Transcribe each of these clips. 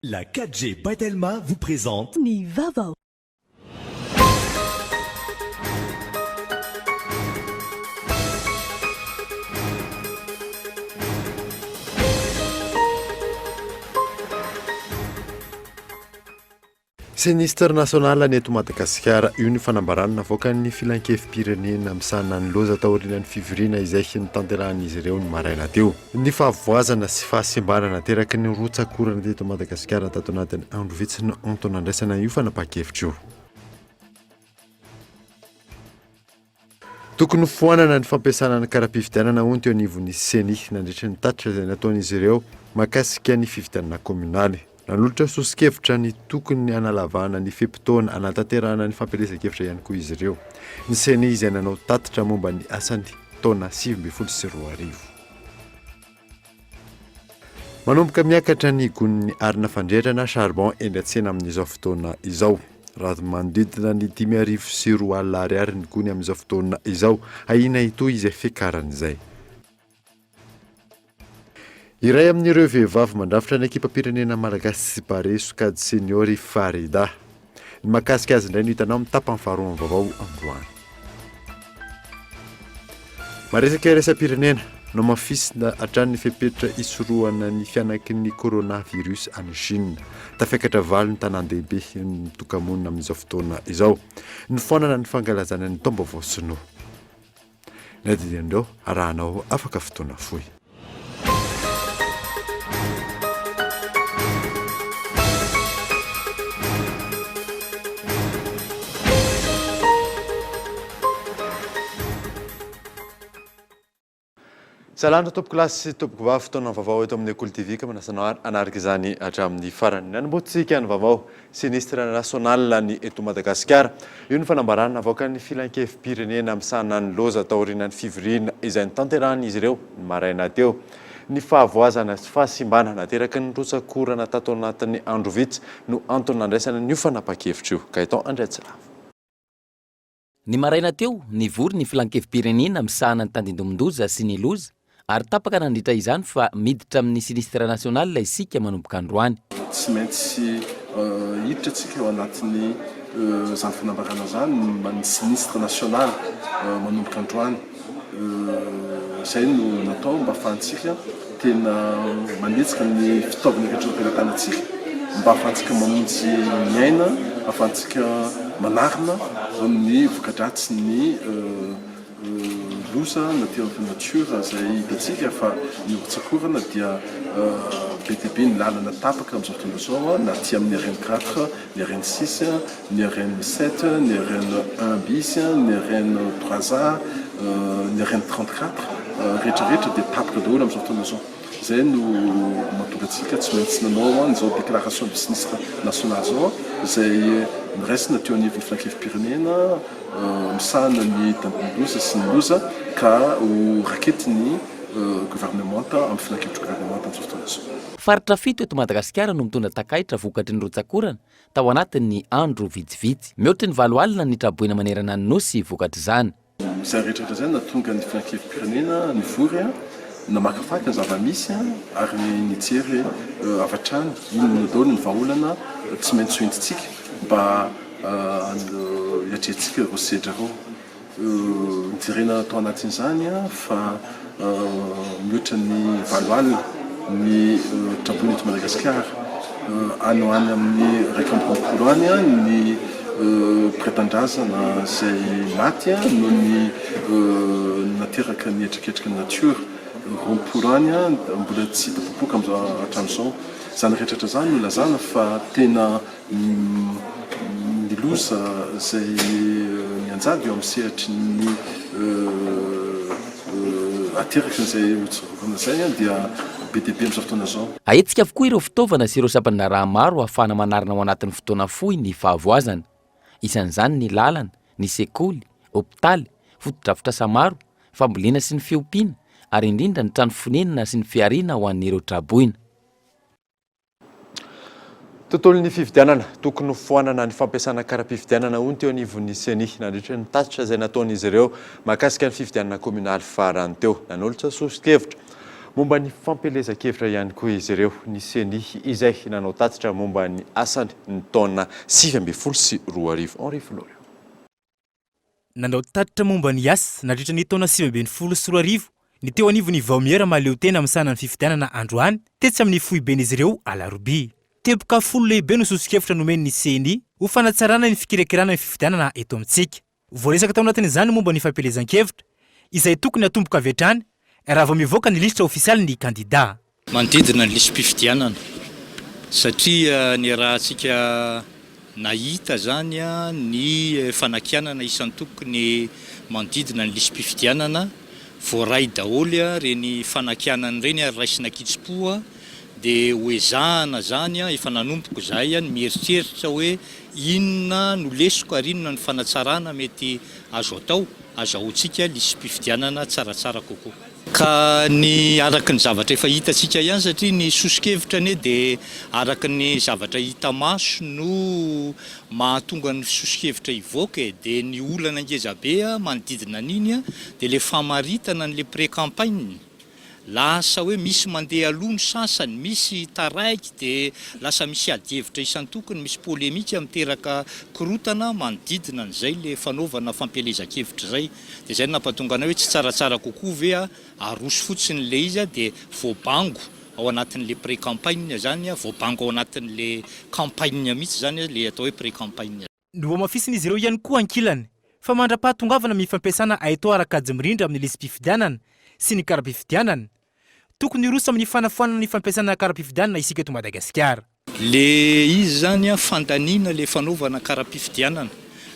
La 4G by Telma vous présente. Ny vaovao. Sinistre national ny eto Madagasikara. Io ny fanambarana navoakan'ny filankevi-pirenena misahana ny loza taorian'ny fivoriana izay notanterahin'izy ireo ny maraina teo. Ny fahavoazana sy fahasimbana nateraky ny rotsak'orana teto Madagasikara tato anatin'ny andro vitsy no antony nandraisana io fanapahan-kevitra io. Tokony ho foanana ny fampiasana ny kara-pifidianana hoy ny teo anivon'ny Ceni nandritra ny tatitra izay nataon'izy ireo mahakasika ny fifidianana kaominaly. Nanolotra soso-kevitra ny tokony hanalavana ny fe-potoana hanatanterahana ny fampielezan-kevitra ihany koa izy ireo. Ny Ceni izay nanao tatitra momba ny asany taona 2019. Manomboka miakatra ny gonin'ny arina fandrehrana charbon eny an-tsena amin'izao fotoana izao. Raha manodidina ny 2005 ariary ny gony amin'izao fotoana izao. Ahiana hitohy izay fiakarany izay. Iray amin'ireo vehivavy mandrafitra ny ekipam-pirenena malagasy Barea sokajy senior i Farida. Ny mahakasika azy indray no hitanao amin'ny tapany faharoa amin'ny vaovao androany. Maresaka iraisam-pirenena, nohamafisina hatrany ny fepetra hisorohana ny fihanaky ny coronavirus any Chine. Tafiakatra valo ny tanàn-dehibe mitoka-monina amin'izao fotoana izao. Nofoanana ny fankalazana ny taom-baovao sinoa. Ny adidin'ireo arahanao afaka fotoana fohy. Salama tompoko lahy sy tompoko vavy, fotoana vaovao eto amin'ny Kolo TV ka manasa anao hanaraka izany hatramin'ny farany. Nanombohantsika ny vaovao Sinistre national ny eto Madagasikara. Io ny fanambarana navoakan'ny Filankevi-pirenena misahana ny loza taorian'ny fivoriana izay notanterahin'izy ireo ny maraina teo. Ny fahavoazana sy fahasimbana nateraky ny rotsak'orana tato anatin'ny andro vitsy no antony nandraisana an'io fanapahan-kevitra io. Gaëtan Andriatsilavo. Ny maraina teo, nivory ny Filankevi-pirenena misahana ny tandindomin-doza sy ny loza ary tapaka nandritra izany fa miditra amin'ny sinistre national isika manomboka androany. Tsy maintsy hiditra tsika ao anatin'ny izany fanambarana izany ny sinistre national manomboka androany. Izay no natao mba ahafahantsika tena manetsika ny fitaovana rehetra eo am-pelatanantsika mba ahafahantsika mamonjy ny aina, ahafahantsika manarina ny voka-dratsin'ny loza nateraky ny natiora izay hitantsika fa ny rotsak'orana dia be dia be ny lalana tapaka amin'izao fotoana izao na aty amin'ny RN quatre, ny RN six. ny RN sept, ny RN un bis, ny RN trois A, ny RN 34, rehetra rehetra dia tapaka daholo amin'izao fotoana izao. Izay no mahatonga antsika tsy maintsy nanao an'izao déclaration de sinistre national izao, izay noraisina teo anivon'ny filankevi-pirenena misahana ny tandindon-doza sy ny loza ka ho raketin'ny governemanta amin'ny filankevitry governemanta amin'izao fotoana izao. Faritra fito eto Madagasikara no mitondra takaitra vokatry ny rotsak'orana tao anatin'ny andro vitsivitsy. Mihoatry ny 80 ny traboina manerana ny Nosy vokatr'izany. Izay rehetra rehetra izay no nahatonga ny Filankevi-pirenena nivory, namakafaka ny zava-misy ary nijery avy hatrany inona daholo ny vahaolana tsy maintsy ho entintsika mba hiatrehantsika ireo sedra ireo. Nojerena tao anatin'izany fa mihoatra ny 80 ny traboina eto Madagasikara. Any ho any amin'ny 21 any ny mpiray tanindrazana izay maty noho ny nateraka ny hetraketraky ny natiora. 20 any mbola tsy hita popoka hatramin'izao. Izany rehetra rehetra izany no ilazana fa tena Ny loza izay mianjady eo amin'ny sehatry ny ateraky izay hotsorona izay dia be dia be amin'izao fotoana izao. Ahetsika avokoa ireo fitaovana sy ireo sampan-draharaha maro ahafahana manarina ao anatin'ny fotoana fohy ny fahavoazana. Isan'izany ny lalana, ny sekoly, hopitaly, fotodrafitrasa maro, fambolena sy ny fiompiana ary indrindra ny trano fonenana sy ny fihariana ho an'ireo traboina. Tontolon'ny fifidianana, tokony ho foanana ny fampiasana kara-pifidianana hoy ny teo anivon'ny Ceni nandritra ny tatitra izay nataon'izy ireo mahakasika ny fifidianana kaominaly farany teo. Nanolotra soso-kevitra Momba ny fampielezan-kevitra ihany koa izy ireo, ny Ceni izay nanao tatitra momba ny asany ny taona 2019. Henri Florio. Nanao tatitra momba ny asa nandritra ny taona 2019 ny teo anivon'ny Vaomiera mahaleotena misahana ny fifidianana androany tetsy amin'ny foiben'izy ireo Alarobia. Teboka folo lehibe no soso-kevitra nomen'ny Ceni ho fanatsarana ny fikirakirana ny fifidianana eto amintsika. Voaresaka tao anatin'izany ny momba ny fampielezan-kevitra, izay tokony hatomboka avy hatrany raha vao mivoaka ny lisitra ofisialin'ny kandidà. Manodidina ny lisi-pifidianana satria niarahantsika nahita izany ny fanakianana isan-tokony manodidina ny lisi-pifidianana, voaray daholo ireny fanakianana ireny ary raisina an-kitsim-po dia ho ezahana izany, efa nanomboka izahay ny mieritreritra hoe inona no lesoka ary inona no fanatsarana mety azo atao azahoantsika lisi-pifidianana tsaratsara kokoa. Ka ny araka ny zavatra efa hitantsika ihany satria ny soso-kevitra anie dia araka ny zavatra hita maso no mahatonga ny soso-kevitra hivoaka e, dia ny olana ngezabe manodidina an'iny dia ilay famaritana an'ilay pré-campagne. Lasa hoe misy mandeha aloha ny sasany, misy taraiky dia lasa misy adihevitra isan-tokony, misy polemika miteraka korotana manodidina an'izay le fanaovana fampielezan-kevitra izay. Dia izay no nampatonga anay hoe tsy tsaratsara kokoa ve aroso fotsiny le izy dia voabango ao anatin'le pré-campagne izany, voabango ao anatin'le campagne mihitsy izany le atao hoe pré-campagne. Nohamafisin'izy ireo ihany koa ankilany fa mandra-pahatongavana amin'ny fampiasana haitao ara-kajy mirindra amin'ny lisi-pifidianana sy ny kara-pifidianana, tokony hiroso amin'ny fanafoanana ny fampiasana kara-pifidianana isika eto Madagasikara. Le izy zany an, fandaniana le fanaovana kara-pifidianana,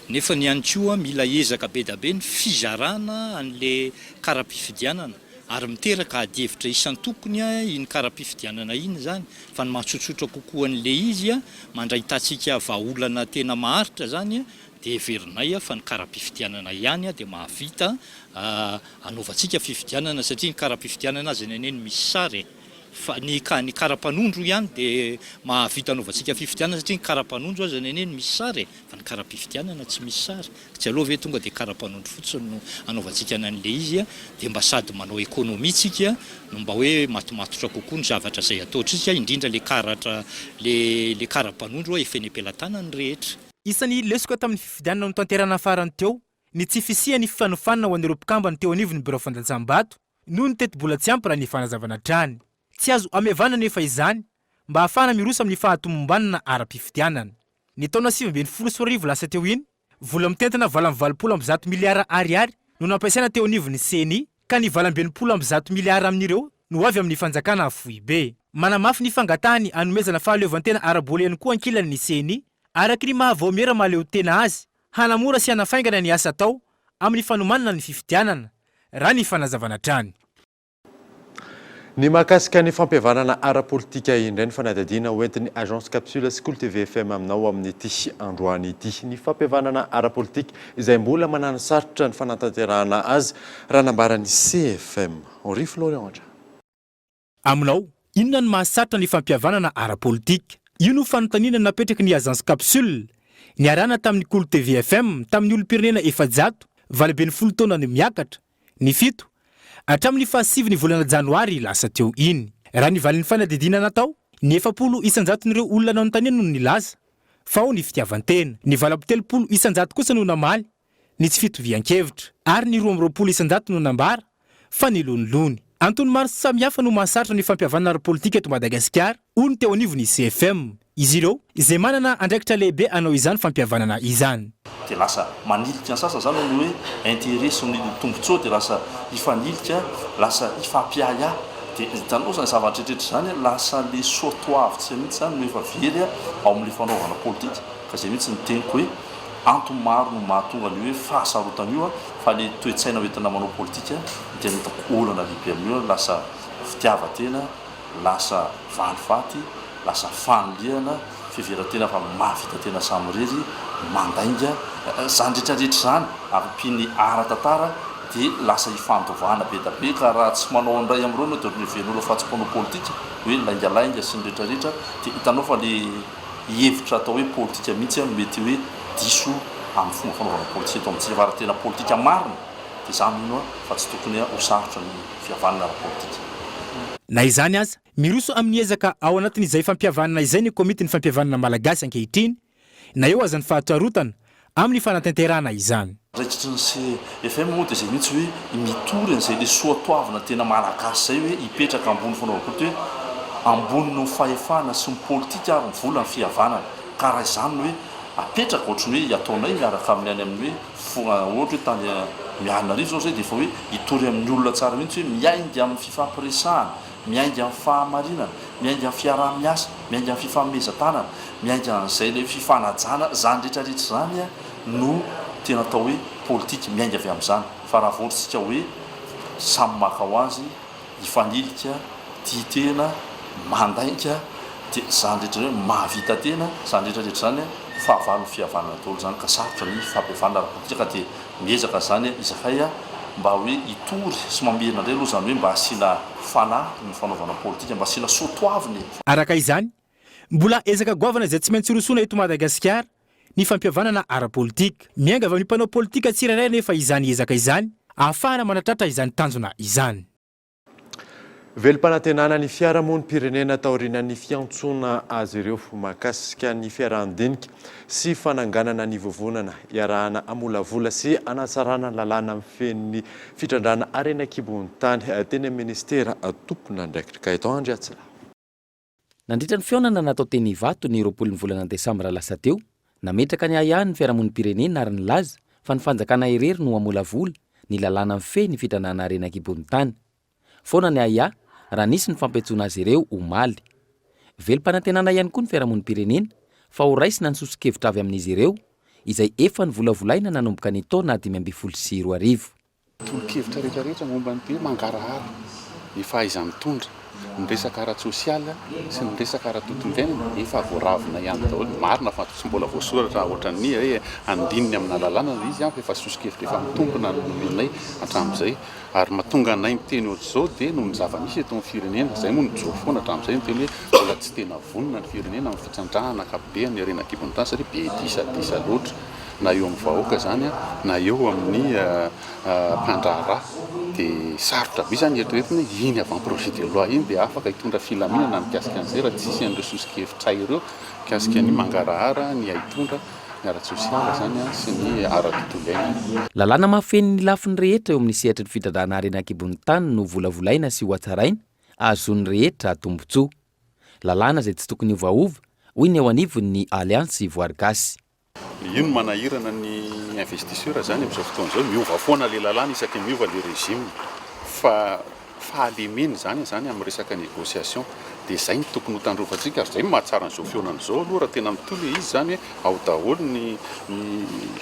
nefany ihany koa mila ezaka be da be ny fizarana an'le kara-pifidianana, ary miteraka adihevitra isan-tokony iny kara-pifidianana iny izany, fa ny mahatsotsotra kokoa an'ilay izy, mandray tatsika vahaolana tena maharitra izany, dia heverinay fa ny kara-pifidianana ihany dia mahavita hanaovantsika fifidianana, satria ny kara-pifidianana aza anie no misy sary e! fa ny ny kara-panondro ihany dia mahavita hanaovantsika fifidianana, satria ny kara-panondro aza anie no misy sary e! fa ny kara-pifidianana tsy misy sary. Tsy aleo ve tonga dia kara-panondro fotsiny no anaovantsika an'ilay izy dia mba sady manao économie tsika no mba hoe matomatotra kokoa ny zavatra izay ataontsika, indrindra ilay karatra ilay kara-panondro efa eny am-pelatanan'ny rehetra. Isan'ny lesoka tamin'ny fifidianana notanterahina farany teo ny tsy fisian'ny fifanofanana ho an'ireo mpikambana teo anivon'ny birao fandatsaham-bato noho ny tetibola tsy ampy raha ny fanazavana hatrany. Tsy azo hamevana anefa izany mba hahafahana miroso amin'ny fahatomombanana ara-pifidianana. Ny taona 2019 lasa teo iny, vola mitentina 188 miliara ariary no nampiasaina teo anivon'ny Ceni, ka ny 168 miliara amin'ireo no avy amin'ny fanjakana foibe. Manamafy ny fangatahany hanomezana fahaleovantena ara-bola ihany koa ankilany ny Ceni, araka ny maha vaomiera mahaleotena azy, hanamora sy hanafaingana ny asa atao amin'ny fanomanana ny fifidianana, raha ny fanazavana hatrany. Ny mahakasika ny fampihavanana ara-politika indray ny fanadihadiana hoentin'ny Agence Capsule sy Kolo TV FM aminao amin'ity androany ity. Ny fampihavanana ara-politika izay mbola manano sarotra ny fanatanterahana azy raha nambaran'ny CFM. Henri Florian hatrany. Aminao, inona no mahasarotra ny fampihavanana ara-politika? Io no fanontaniana napetraky ny Agence Capsule, niarahana tamin'ny Kolo TV FM tamin'ny olom-pirenena 400, 18 taona no miakatra, ny fito hatramin'ny fahasivy ny volana janoary lasa teo iny. Raha ny valin'ny fanadihadiana natao, ny 40 isan-jaton'ireo olona nanontaniana no nilaza fa ao ny fitiavan-tena. Ny 38 isan-jato kosa no namaly ny tsy fitovian-kevitra ary ny 22 isan-jato no nambara fa ny lonilony. Antony maro samihafa no mahasarotra ny fampihavanana ara-politika eto Madagasikara, hoy ny teo anivon'ny CFM. Izy ireo izay manana andraikitra lehibe hanao izany fampihavanana izany. Dia lasa manilika ny sasany izany ny hoe intérêt sy ny tombotsoa dia lasa hifanilika, lasa hifampiahiahy. Dia hitanao izany zavatra rehetra izany lasa le soatoavitsika mihitsy izany no efa very ao amin'ilay fanaovana politika. Ka izay mihitsy no teniko hoe antony maro no mahatonga an'io hoe fahasarotana io fa le toe-tsaina hoentina manao politika no tena hitako olana lehibe amin'io, lasa fitiavan-tena, lasa valifaty, lasa fanilihana, fiheveran-tena fa mahavita tena samirery, mandainga, izany rehetra rehetra izany ampiany ara-tantara dia lasa ifandovana be da be ka raha tsy manao an'iray amin'ireo ianao dia ohatran'ny heverin'olona fa tsy mpanao politika, hoe laingalainga sy ny rehetra rehetra, dia hitanao fa le hevitra atao hoe politika mihitsy no mety hoe diso amin'ny fomba fanaovana politika eto amintsika fa raha tena politika marina dia za mino fa tsy tokony ho sarotra ny fihavanana ara-politika. Na izany aza, miroso amin'ny ezaka ao anatin'izay fampihavanana izay ny Komitin'ny Fampihavanana Malagasy ankehitriny, na eo aza ny fahatsarotana amin'ny fanatanterahana izany. Andraikitry ny CFM moa dia izay mihitsy hoe mitory an'izay le soatoavina tena malagasy izay hoe hipetraka ambony fanaovam-politika hoe ambonin'ny fahefana sy ny politika ary ny vola ny fihavanana ka raha izany no hoe apetraka ohatry ny hoe ataonay miaraka amin'ny any amin'ny hoe Fona ohatra hoe tany Miarinarivo izao izay dia efa hoe hitory amin'ny olona tsara mihitsy hoe miainga amin'ny fifampiresahana, miainga amin'ny fahamarinana, miainga amin'ny fiaraha-miasa, miainga amin'ny fifanomezan-tanana, miainga amin'izay ilay fifanajana, izany rehetra rehetra izany no tena atao hoe politika, miainga avy amin'izany. Fa raha vao ohatra isika hoe samy maka ho azy, hifanilika, tia tena, mandainga, dia izany rehetra izany hoe mahavita tena, izany rehetra rehetra izany fahavalon'ny fihavanana daholo izany ka sarotra ny fampihavanana ara-politika ka dia miezaka izany izahay mba hoe hitory sy mamerina indray aloha izany hoe mba asiana fanahy ny fanaovana politika, mba asiana soa toavina e! Araka izany, mbola ezaka goavana izay tsy maintsy rosoana eto Madagasikara ny fampihavanana ara-politika. Miainga avy amin'ny mpanao politika tsirairay anefa izany ezaka izany ahafahana manatratra izany tanjona izany. Velom-panantenana ny fiarahamonim-pirenena taorian'ny fiantsoana azy ireo mahakasika ny fiarahan-dinika sy fananganana ny vovonana iarahana hamolavola sy hanatsarana ny lalàna mifehy ny fitrandrahana harena an-kibon'ny tany teny amin'ny minisitera tompon'andraikitra. Gaëtan Andriatsilahy. Nandritra ny fihaonana natao teny Ivato ny 20 ny volana desambra lasa teo, nametraka ny ahiahiny ny fiarahamonim-pirenena ary nilaza fa ny fanjakana irery no hamolavola ny lalàna mifehy ny fitrandrahana harena an-kibon'ny tany. Foana ny ahiahy raha nisy ny fampiantsoana azy ireo omaly. Velom-panantenana ihany koa ny fiarahamonim-pirenena fa ho raisina ny soso-kevitra avy amin'izy ireo izay efa novolavolaina nanomboka ny taona 2015. Tolo-kevitra rehetra rehetra momba ny hoe mangarahara ny fahaiza-mitondra, ny resaka ara-tsosialy sy ny resaka ara-tontolo iainana efa voaravina ihany daholo. Marina fa tsy mbola voasoratra ohatran'ny hoe andininy amina lalàna ilay izy fa efa soso-kevitra efa mitombina no nomenay hatramin'izay. Ary mahatonga anay miteny ohatr'izao dia noho ny zava-misy eto amin'ny firenena. Izay moa nijoro foana hatramin'izay niteny hoe mbola tsy tena vonona ny firenena amin'ny fitrandrahana ankapobeny ny harena an-kibon'ny tany satria be disadisa loatra. na eo amin'ny vahoaka izany na eo amin'ny mpandraharaha dia sarotra be izany eritreretina hoe iny avant projet de loi iny dia afaka hitondra filaminana mikasika an'izay raha tsisy an'ireo soso-kevitray ireo mikasika ny mangarahara, ny haitondra, ny ara-tsosialy izany sy ny ara-tontolo iainana. Lalàna mahafeno ny lafiny rehetra eo amin'ny sehatry ny fitrandrahana harena an-kibon'ny tany no volavolaina sy hohatsaraina ahazoan'ny rehetra tombontsoa. Lalàna izay tsy tokony hiovaova, hoy ny eo anivon'ny Alliance Ivoire Gasy. Io no manahirana ny investisseur zany amin'izao fotoana izao, miova foana le lalàna isaky ny miova le régime, fa fahalemena izany izany amin'ny resaka négociation, dia izay no tokony ho tandrovantsika ary izay no mahatsara an'izao fihaonana izao aloha raha tena mitohy ilay izy izany hoe ao daholo ny ny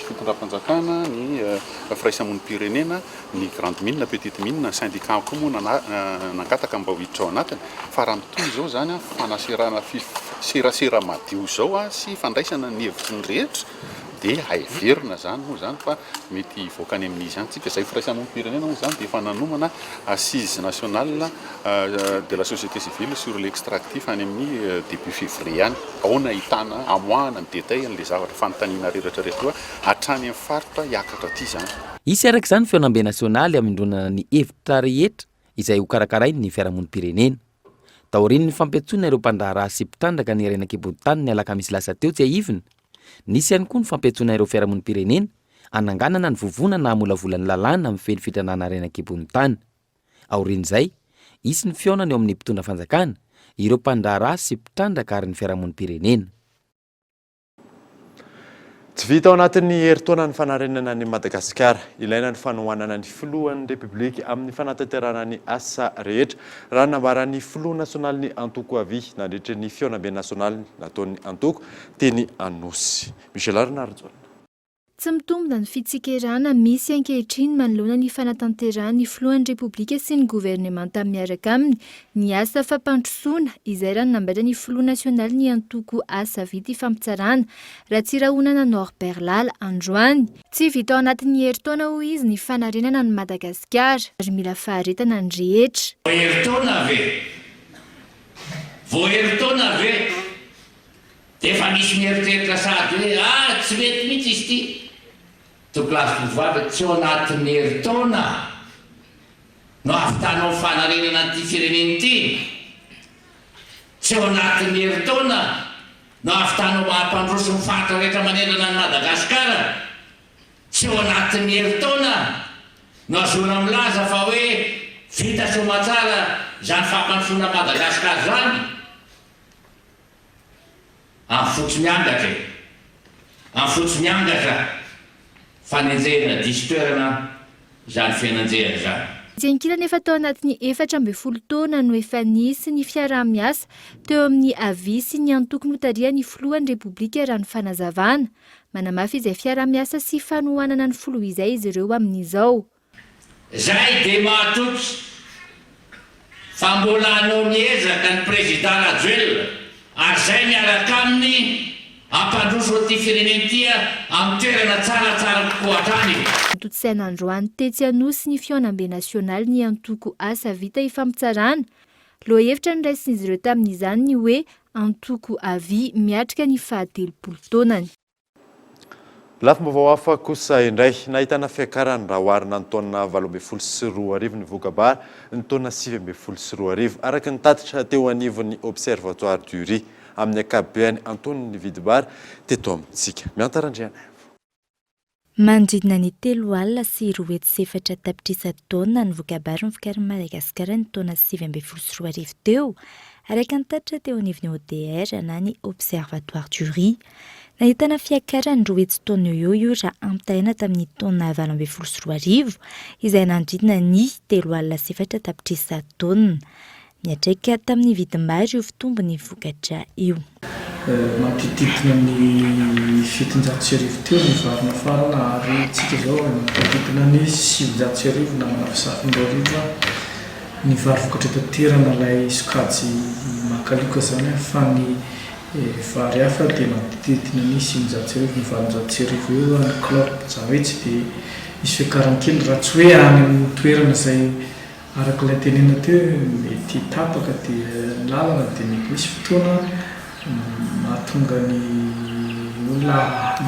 fitondram-panjakana, ny firaisamonim-pirenena, ny grande mine, petite mine, ny syndicat koa moa nangataka mba ho hiditra ao anatiny, fa raha mitohy izao izany an, fanaserana serasera madio izao an, sy fandraisana ny hevitry ny rehetra dia heverina izany moa izany fa mety hivoaka any amin'izy any tsika, izay firaisamonim-pirenena moa izany dia efa nanomana assise nationale de la société civile sur l'extractif any amin'ny début février any, ao no ahitana, amoahana ny détail an'ilay zavatra fanontaniana rehetra rehetra hatrany amin'ny faritra hiakatra aty izany. Hisy araka izany fihaonambe nasionaly hamindronana ny hevitra rehetra izay hokarakarain'ny fiarahamonim-pirenena. Taorian'ny fampiantsoana ireo mpandraharaha sy mpitrandraka ny harena an-kibon-tany ny alakamisy lasa teo tsiahivina, nisy ihany koa ny fampiantsoana ireo fiarahamonim-pirenena hananganana ny vovonana hamolavola ny lalàna mifehy ny fitrandrahana harena an-kibon'ny tany. Aorian'izay, hisy ny fihaonana eo amin'ny mpitondra fanjakana, ireo mpandraharaha sy mpitrandraka ary ny fiarahamonim-pirenena. Tsy vita ao anatin'ny herintaona ny fanarenana an'i Madagasikara. Ilaina ny fanohanana ny filohan'ny Repoblika amin'ny fanatanterahana ny asa rehetra, raha ny nambaran'ny filoha nasionalin'ny antoko Avi nandritra ny fihaonambe nasionaly nataon'ny antoko teny Anosy. Michel Rainarijaona. Tsy mitombina ny fitsikerana misy ankehitriny manoloana ny fanatanterahan'ny filohan'ny Repoblika sy ny governemanta miaraka aminy ny asa fampandrosoana, izay raha ny nambaran'ny filoha nasionalin'ny antoko Asa Vita Ifampitsarana, Ratsirahonana Norbert Lala, androany. Tsy vita ao anatin'ny herintaona, hoy izy, ny fanarenana an'i Madagasikara, ary mila faharetana ny rehetra. Vao herintaona ve? Vao herintaona ve? Dia efa misy mieritreritra sahady hoe ah tsy mety mihitsy izy ity. Tompolahy sy tovovavy, tsy ao anatin'ny herintaona. no hahavitanao fanarenana an'ity firenena ity? Tsy ao anatin'ny herintaona no hahavitanao mampandroso ny faritra rehetra manerana an'i Madagasikara? Tsy ao anatin'ny herintaona no ahazoana milaza fa hoe vita soamatsara izany fampandrosoana an'i Madagasikara izany? Amin'ny fo tsy miangatra e! Amin'ny fo tsy miangatra fanenjehana diso toerana izany fiainanjehana izany. Etsy ankilany efa tao anatin'ny 14 taona no efa nisy ny fiaraha-miasa teo amin'ny avi sy ny antoko notarihan'ny filohan'ny Repoblika raha ny fanazavana. Manamafy izay fiaraha-miasa sy fanohanana ny filoha izay izy ireo amin'izao. Zay dia mahatoky fa mbola hanao ny ezaka ny Prezida Rajoelina ary zay miaraka aminy hampandroso an'ity firenena ity amin'ny toerana tsaratsara kokoa hatrany e. Notontosaina androany tetsy Anosy ny fihaonambe nasionaly ny antoko Asa Vita Ifampitsarana. Lohahevitra noraisin'izy ireo tamin'izany ny hoe Antoko Avi miatrika ny fahatelopolo taonany. Lafim-baovao hafa kosa indray, nahitana fiakarany raha oharina ny taona 2018 ny voka-bary ny taona 2019, araka ny tatitra teo anivon'ny Observatoire du riz. Amin'ny ankapobeny, antonony ny vidim-bary teto amintsika. Mianta Randrianaivo. Manodidina ny 4 204 tapitrisa taonina ny voka-bary novokarin'i Madagasikara ny taona 2019 teo, araka ny tatitra teo anivon'ny ODR na ny Observatoire du riz. Nahitana fiakarany 200 taonina eo ho eo io raha ampitahaina tamin'ny taona 2018, izay nanodidina ny 4 004 tapitrisa taonina. Niantraika tamin'ny vidim-bary io fitombon'ny vokatra io. Manodidididina ny 1700 teo ny vary nafarana ary isika izao manodidididina ny 1900 na manafosafo ny 2000 ny vary vokatra itaterana ilay sokajy makalioka izany fa ny Vary hafa dia manodidididina ny 1900 na 1800 eo ny kilao, izany hoe tsy dia misy fiakarany kely raha tsy hoe any amin'ny toerana izay araka ilay tenenina teo hoe mety tapaka dia ny lalana dia mety misy fotoana mahatonga ny olona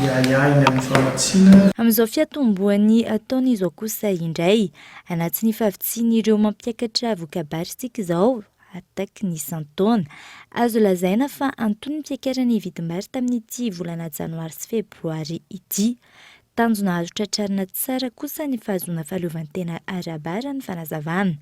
hiahiahy ny amin'ny famatsiana. Amin'izao fiatombohan'ny taona izao kosa indray, anatin'ny fahavitsian'ireo mampiakatra voka-bary isika izao, Ataky ny isan-taona. Azo lazaina fa anton'ny fiakaran'ny vidim-bary tamin'ity volana janoary sy febroary ity. Tanjona azo tratrarina tsara kosa ny fahazoana fahaleovantena ara-bary raha ny fanazavana.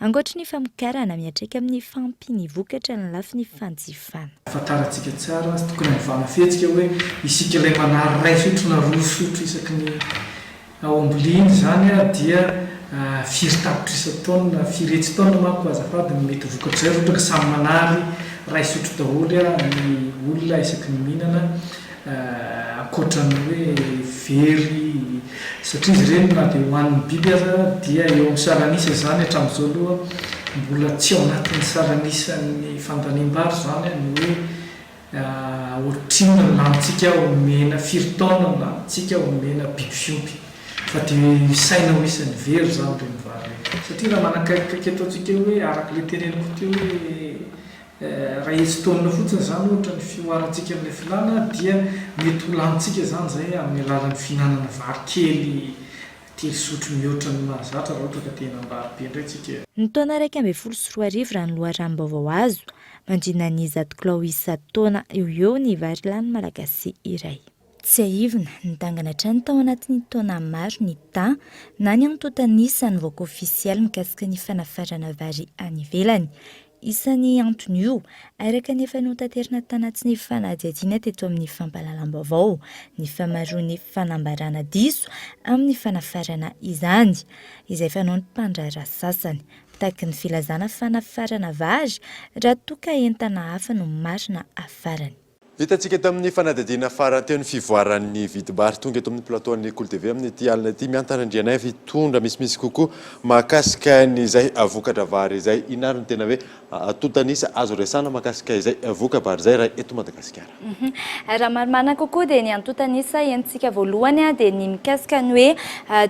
Ankoatry ny famokarana, miantraika amin'ny fahampian'ny vokatra ny lafiny fanjifana. Fantarantsika tsara sy tokony hanovana fihetsika hoe isika ilay manary iray sotro na roa sotro isaky ny Ao ambolihina izany dia firy tapitrisa taonina, firy hetsy taonina manko azafady no mety ho vokatr'izay raha ohatra ka samy manary iray sotro daholo ny olona isaky ny mihinana ankoatra ny hoe very satria izy ireny na dia hohanin'ny biby aza dia eo amin'ny salan'isa izany hatramin'izao aloha mbola tsy ao anatin'ny salan'isan'ny fandaniam-bary izany ny hoe Ohatrinona no lanintsika omena, firy taona no lanintsika omena biby fiompy. Fa dia isaina ho isan'ny very izany ireny vary ireny. Satria raha manakaikikaiky ataontsika hoe araka ilay teneniko teo hoe raha hetsy taonina fotsiny izany ohatra ny fihoarantsika amin'ilay filàna dia mety ho lanintsika izany izay amin'ny alalan'ny fihinanana vary kely Telo sotro mihoatra ny mahazatra raha ohatra ka te hinam-bary be indray tsika. Ny taona 2011 raha ny loharanom-baovao azo, manodidina ny 100 kilao isan-taona eo ho eo ny vary lany Malagasy iray. Tsiahivina, nidangana hatrany tao anatin'ny taona maro ny taha na ny antontan'isa nivoaka ofisialy mikasika ny fanafarana vary any ivelany. Isan'ny antony io, araka ny efa notaterina tanatin'ny fanadihadiana teto amin'ny fampahalalam-baovao, ny famaroan'ny fanambarana diso amin'ny fanafarana izany, izay fanaon'ny mpandraharaha sasany. Taky ny filazana fanafarana vary raha toa ka entana hafa no marina afarany. Hitantsika tamin'ny fanadihadiana farany teo ny fivoaran'ny vidim-bary. Tonga eto amin'ny plateau an'ny Kolo TV amin'ity alina ity Miantana Andrianaivo hitondra misimisy kokoa mahakasika an'izay vokatra vary izay. Inona ary no tena hoe antontan'isa azo resahana mahakasika izay voka-bary izay raha eto Madagasikara? Raha marimarina kokoa dia ny antontan'isa henontsika voalohany dia ny mikasika ny hoe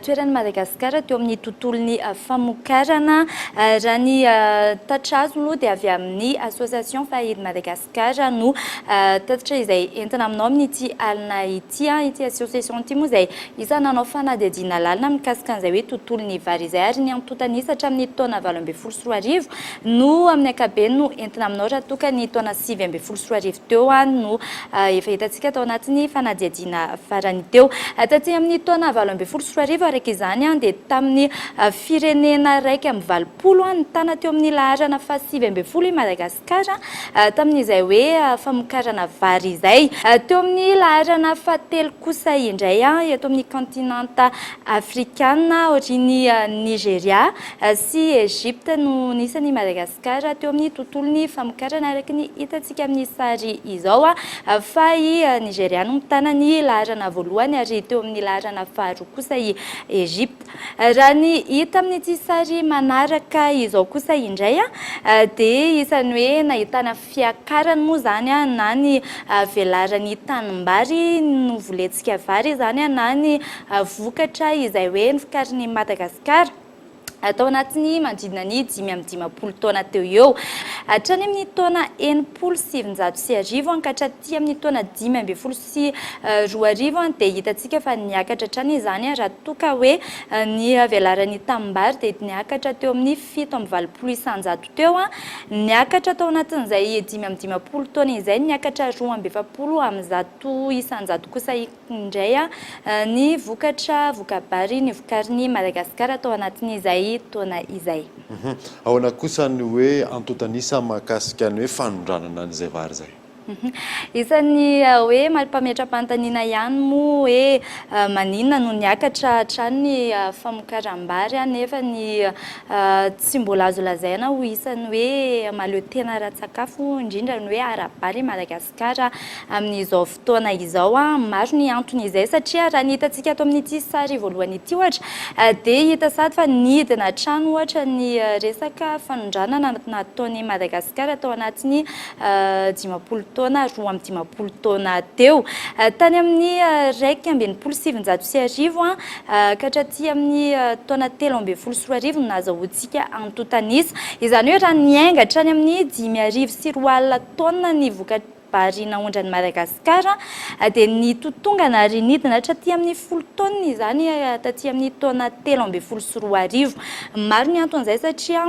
toeran'i Madagasikara teo amin'ny tontolon'ny famokarana. Raha ny tatra azo moa dia avy amin'ny Association Fahid Madagascar. Gasikara no tatitra izay entina aminao amin'ity alina ity. Ity association ity moa izay isan'ny nanao fanadihadiana lalina mikasika an'izay hoe tontolon'ny vary izay ary ny antontan'isa hatramin'ny taona 2018 no amin'ny ankapobeny no entina aminao raha toa ka ny taona 2019 teo no efa hitantsika tao anatin'ny fanadihadiana farany teo. Taty amin'ny taona 2018 araka izany dia tamin'ny firenena 81 nitana teo amin'ny laharana faha 19 i Madagasikara tamin'izay hoe famokarana vary izay. Teo amin'ny laharana fahatelo kosa indray eto amin'ny kaontinanta afrikana aorian'i Nigeria sy Egypte no nisy an'i Madagasikara teo amin'ny tontolon'ny famokarana araka ny hitantsika amin'ny sary izao fa i Nigeria no mitana ny laharana voalohany ary teo amin'ny laharana faharoa kosa i Egypte. Raha ny hita amin'ity sary manaraka izao kosa indray dia isan'ny hoe nahitana fiakarany moa izany na ny velaran'ny tanimbary novolentsika vary izany na ny vokatra izay hoe novokarin'i Madagasikara tao anatin'ny manodidina ny 55 taona teo eo. Hatrany amin'ny taona 1960 ka hatraty amin'ny taona 2015 dia hitantsika fa niakatra hatrany izany raha toa ka hoe ny velaran'ny tanimbary dia niakatra teo amin'ny 87% teo. Niakatra tao anatin'izay 55 taona izay, niakatra 142% kosa indray ny vokatra voka-bary novokarin'i Madagasikara tao anatin'izay taona izay. Ahoana kosa ny hoe antontan'isa mahakasika ny hoe fanondranana an'izay vary izay? Isan'ny hoe mampametra-panontaniana ihany moa hoe maninona no niakatra hatrany ny famokaram-bary nefa ny tsy mbola azo lazaina ho isan'ny hoe mahaleo tena ara-tsakafo indrindra ny hoe ara-bary i Madagasikara. Madagasikara amin'izao fotoana izao. Maro ny antony izay satria raha ny hitantsika ato amin'ity sary voalohany ity ohatra dia hita sady fa nidina hatrany ohatra ny resaka fanondranana nataon'i Madagasikara tao anatin'ny 50 taona, 52 taona teo. Tany amin'ny 1961 ka hatraty amin'ny taona 2013 no nahazahoantsika antontan'isa. Izany hoe raha niainga hatrany amin'ny 2005 taonina ny voka-bary naondran'i Madagasikara dia nitotongana ary nidina hatraty amin'ny folo taonina izany taty amin'ny taona 2013. Maro ny anton'izay satria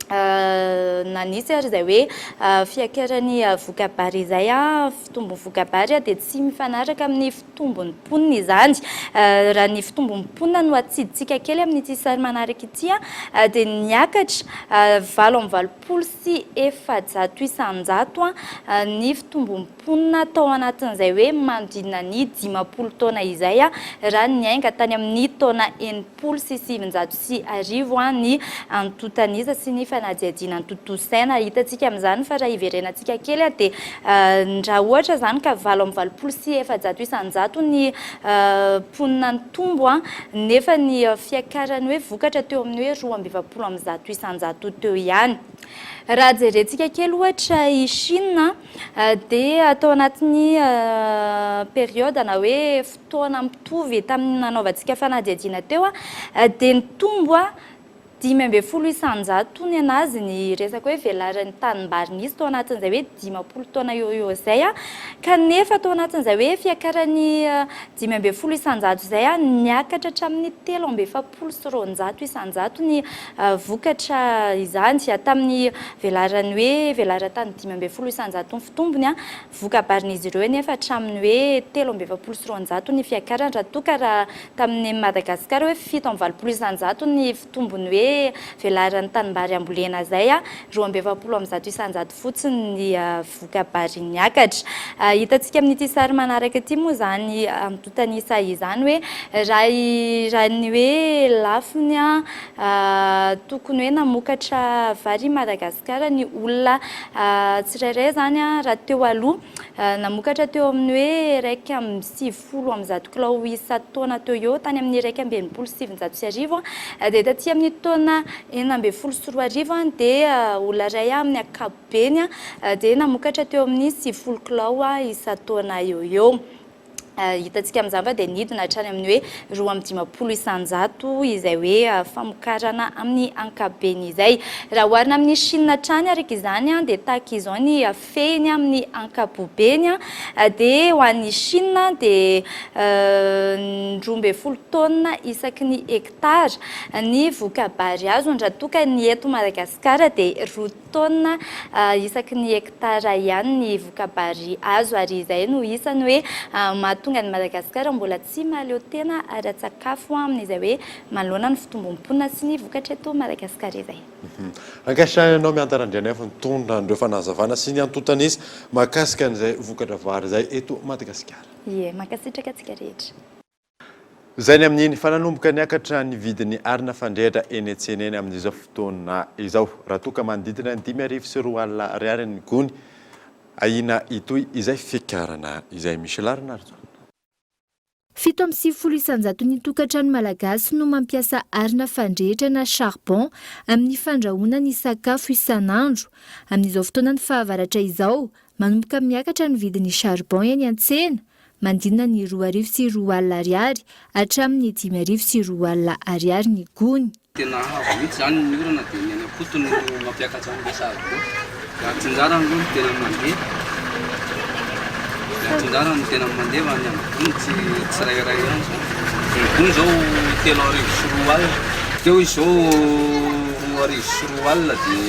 na nisy ary izay hoe fiakaran'ny voka-bary izay, fitombon'ny voka-bary dia tsy mifanaraka amin'ny fitombon'ny mponina izany. Raha ny fitombon'ny mponina no atsidintsika kely amin'ity sary manaraka ity dia niakatra 488% ny fitombon'ny mponina tao anatin'izay hoe manodidina ny 50 taona izay raha niainga tany amin'ny taona 1960 ny antontan'isa sy ny fanadihadiana notontosaina. Hitantsika amin'izany fa raha hiverenantsika kely dia raha ohatra izany ka 488% ny mponina nitombo nefa ny fiakaran'ny hoe vokatra teo amin'ny hoe 142% teo ihany. Raha jerentsika kely ohatra i Chine dia tao anatin'ny période na hoe fotoana mitovy tamin'ny nanaovantsika fanadihadiana teo dia nitombo 15% ny anazy ny resaka hoe velaran'ny tanimbary nisy tao anatin'izay hoe 50 taona eo ho eo izay kanefa tao anatin'izay hoe fiakaran'ny 15% izay niakatra hatramin'ny 243% ny vokatra izany tamin'ny velaran'ny hoe velaran-tany 15% ny fitombony voka-barin'izy ireo nefa hatramin'ny hoe 243% ny fiakarany raha toa ka raha tamin'ny Madagasikara hoe 87% ny fitombony hoe velaran'ny tanimbary ambolena izay, 142% fotsiny ny voka-bary niakatra. Hitantsika amin'ity sary manaraka ity moa izany antontan'isa izany hoe raha raha ny hoe lafiny tokony hoe namokatra vary i Madagasikara ny olona tsirairay izany raha teo aloha namokatra teo amin'ny hoe 191 kilao isan-taona teo eo tany amin'ny 1961 dia taty amin'ny taona 2016 dia olona iray amin'ny ankapobeny dia namokatra teo amin'ny 90 kilao isan-taona eo eo. Hitantsika amin'izany fa dia nidina hatrany amin'ny hoe 52 isanjato izay hoe famokarana amin'ny ankapobeny izay. Raha oharina amin'i Chine hatrany araka izany dia tahaka izao ny fehiny amin'ny ankapobeny dia ho an'i Chine dia 12 taonina isaky ny hektara ny voka-bary azony raha toa ka ny eto Madagasikara dia roa taonina isaky ny hektara ihany ny voka-bary azo ary izay no isany hoe mahatonga an'i Madagasikara mbola tsy mahaleo tena ara-tsakafo amin'izay hoe manoloana ny fitombon'ny mponina sy ny vokatra eto Madagasikara izay. Ankasitrahana anao Mianta Randrianaivo nitondra an'ireo fanazavana sy ny antontan'isa mahakasika an'izay vokatra vary izay eto Madagasikara. Ie, mankasitraka antsika rehetra. Izay ny amin'iny fa nanomboka niakatra ny vidin'ny arina fandrehitra eny an-tsena eny amin'izao fotoana izao. Raha toa ka manodidina ny 2500 ariary ny gony, ahiana hitohy izay fiakarana izay. Michela Ranarijaona. 97 isan-jaton'ny tokantrano malagasy no mampiasa arina fandrehitra na charbon amin'ny fandrahoana ny sakafo isan'andro. Amin'izao fotoanan'ny fahavaratra izao, manomboka miakatra ny vidin'ny charbon eny an-tsena. Manodidina ny 2002 ariary hatramin'ny 2005 ariary ny gony. Tena avo mihitsy izany ny orana dia ny any am-potony no mampiakatra an'ilay saribao. Ny atsinjarany aloha no tena mandeha. Ny atsinjarany no tena mandeha fa ny amin'ny gony tsy tsirairay ihany izany. Ny gony izao 2002. Teo izy izao 2002 dia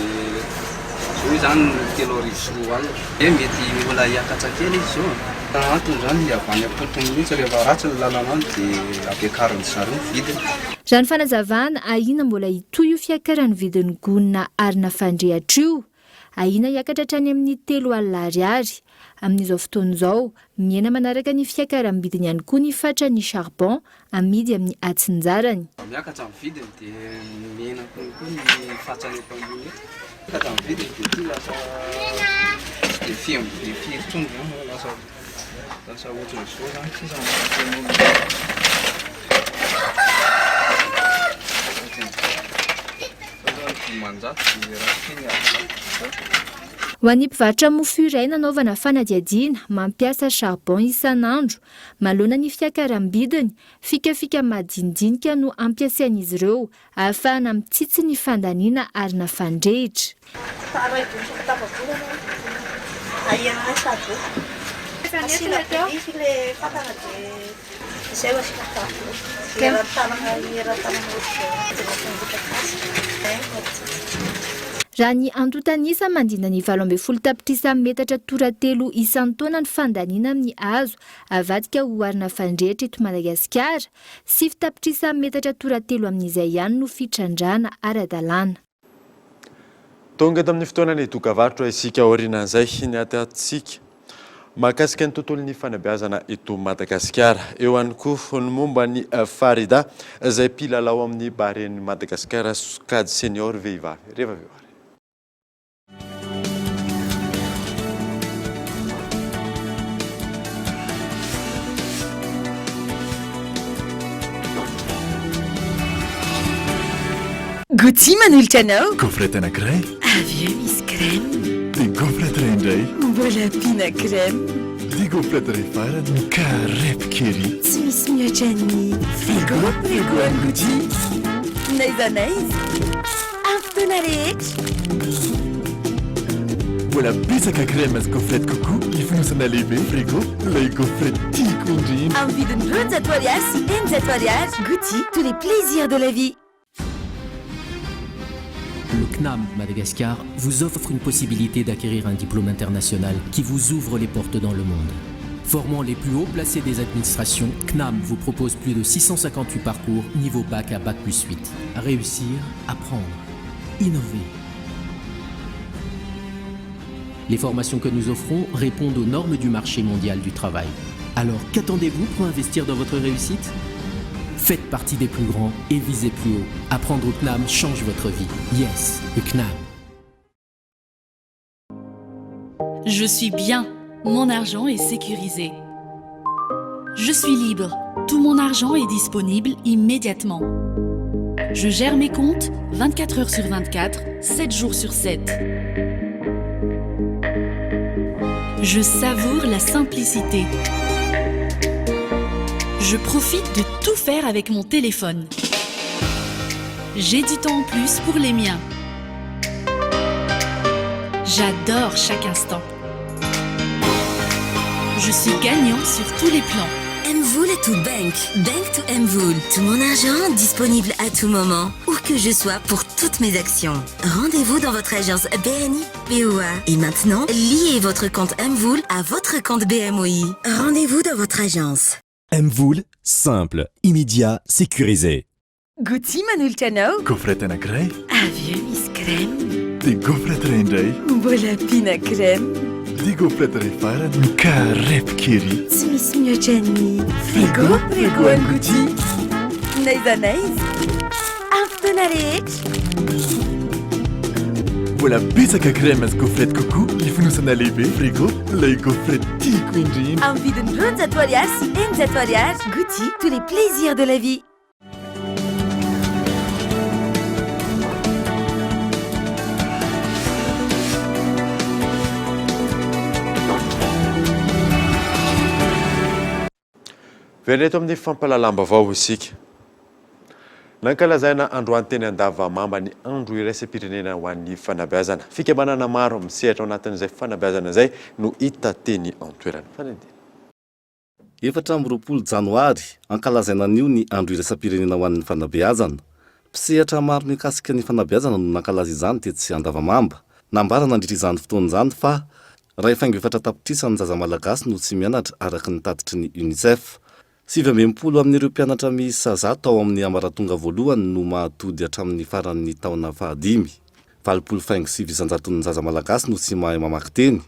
izao izany 2002. Dia mety mbola hiakatra kely izy izao e. Antony izany ny avy any am-potony mihitsy rehefa ratsy ny lalana any dia ampiakarin-dry zareo ny vidiny. Raha ny fanazavana, ahiana mbola hitohy io fiakaran'ny vidin'ny gony arina fandrehatra io. Ahiana hiakatra hatrany amin'ny 30 ariary. Amin'izao fotoana izao, mihena manaraka ny fiakaram-bidiny ihany koa ny fatran'ny charbon amidy amin'ny atsinjarany. Miakatra ny vidiny dia mihena koa ny fatrany eto ambony eto. Miakatra ny vidiny dia ity lasa tsy dia firy dia firy intsony izany fa lasa lasa ohatran'izao izany sisa no ampiasain'olona. Ohatran'izao. Izao izany 500 dia raha ity ny 200. Ho an'ny mpivarotra mofo iray nanaovana fanadihadiana, mampiasa charbon isan'andro, Manoloana ny fiakaram-bidiny, fikafika madinidinika no ampiasain'izy ireo ahafahana mitsitsy ny fandaniana arina fandrehitra. Raha ny antontan'isa, manodidina ny 18 tapitrisa metatra toratelo isan-taona ny fandaniana amin'ny hazo Avadika ho arina fandrehitra eto Madagasikara, sivy tapitrisa metatra toratelo amin'izay ihany no fitrandrahana ara-dalàna. Tonga eto amin'ny fotoanan'ny dokavarotra isika aorianan'izay ny atiatintsika mahakasika ny tontolon'ny fanabeazana eto Madagasikara. Eo ihany koa ny momba an'i Farida izay mpilalao amin'ny Baren'i Madagasikara sokajy senior vehivavy. Rehefa avy eo ary. Gucci manolotra anao. Gaufrette anankiray. Avy eo misy crème. Dia gaufrette iray indray. Mbola ampiana crème. Dia gaufrette iray farany. Mikarepoka ery. Tsy misy mihoatra ny frigo frigo an'i Gucci. N'aiza n'aiza. Amin'ny fotoana rehetra. Mbola betsaka crème sy gaufrette kokoa ny fonosana lehibe frigo ilay gaufrette tiako indrindra. Amin'ny vidiny 200 ariary sy 600 ariary. Gucci, tous les plaisirs de la vie. Le CNAM Madagascar vous offre une possibilité d'acquérir un diplôme international qui vous ouvre les portes dans le monde. Formant les plus hauts placés des administrations, CNAM vous propose plus de 658 parcours niveau bac à bac plus 8. Réussir, apprendre, innover. Les formations que nous offrons répondent aux normes du marché mondial du travail. Alors qu'attendez-vous pour investir dans votre réussite Faites partie des plus grands et visez plus haut. Apprendre au CNAM change votre vie. Yes, le CNAM. Je suis bien. Mon argent est sécurisé. Je suis libre. Tout mon argent est disponible immédiatement. Je gère mes comptes 24 heures sur 24, 7 jours sur 7. Je savoure la simplicité. Je profite de tout faire avec mon téléphone. J'ai du temps en plus pour les miens. J'adore chaque instant. Je suis gagnant sur tous les plans. MVola to Bank. Bank to MVola. Tout mon argent disponible à tout moment, où que je sois pour toutes mes actions. Rendez-vous dans votre agence BNI BOA. Et maintenant, liez votre compte MVola à votre compte BMOI. Rendez-vous dans votre agence. MVola, simple, immédiat, sécurisé. Gouty manolotra anao. Gaufrette anankiray. Avy eo misy crème. Dia gaufrette iray indray. Mbola ampiana crème. Dia gaufrette iray farany. Mikarepoka ery. Tsy misy mihoatra ny frigo. Frigo an'i Gouty. N'aiza n'aiza. Amin'ny fotoana rehetra. Mbola betsaka crème sy gaufrette kokoa ny fonosana lehibe. Frigo, ilay gaufrette tiako indrindra. Amin'ny vidiny 200 ariary sy 600 ariary. Gouty, tous les plaisirs de la vie. Velona eto amin'ny fampahalalam-baovao isika. Nankalazaina androany teny Andavamamba ny andro iraisam-pirenena ho an'ny fanabeazana. Fikambanana maro misehatra ao anatin'izay fanabeazana izay no hita teny an-toerana. Fanindina. 24 janoary, ankalazaina anio ny Andro iraisam-pirenena ho an'ny fanabeazana. Mpisehatra maro mikasika ny fanabeazana no nankalaza izany tetsy Andavamamba. Nambara nandritra izany fotoana izany fa iray faingo efatra tapitrisa ny zaza malagasy no tsy mianatra araka ny tatitry ny Unicef. 69 amin'ireo mpianatra miisa 100 ao amin'ny ambaratonga voalohany no mahatody hatramin'ny faran'ny taona fahadimy. 80.9 isan-jaton'ny zaza malagasy no tsy mahay mamaky teny.